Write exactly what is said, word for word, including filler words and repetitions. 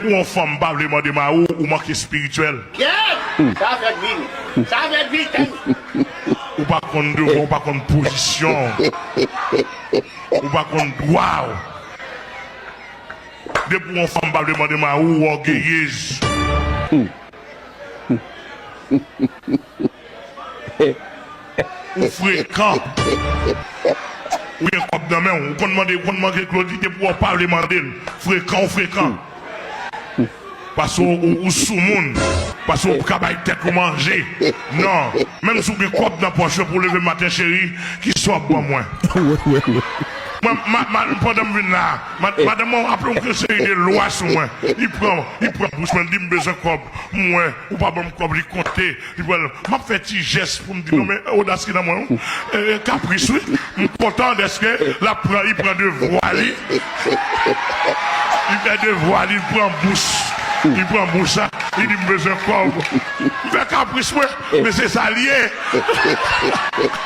Depi yon fanm pa vle mande mari w, ou manke espirityèl. Kèt! Sa fèt vini. Sa fèt vini. Ou pa konn devwa, ou pa konn pozisyon. Ou pa konn dwa w. Depi yon fanm pa vle mande mari w, ou ògeyez. Ou frekan. Ou gen kòb nan men w. Ou konn mande, ou konn mande Claudy depi w pa vle mande l. Frekan, ou frekan. Paske ou, ou, ou soumoun. Paske ou ka bay tèt ou manje. Non. Menm si w gen kòb nan pòch ou pou w leve maten, cheri, kisa w ap ban mwen? Mwen, ma, ma, pandan m vin la, ma, madanm mwen ap yon seri de lwa sou mwen. Li pran, li pran bouch mwen, li di m bezwen kòb. Mwen, ou pa ban m kòb, li konte. Li pral, m ap fè ti jès pou m di non, men odas ki nan mwen, wi. E, e, kapris, wi. M kontan dèske l ap pran, li pran devwa li. Li fè devwa li, li pran bous. Li pran bous la, li di m bezwen kòb. M fè kapris, mwen, men se sa l ye.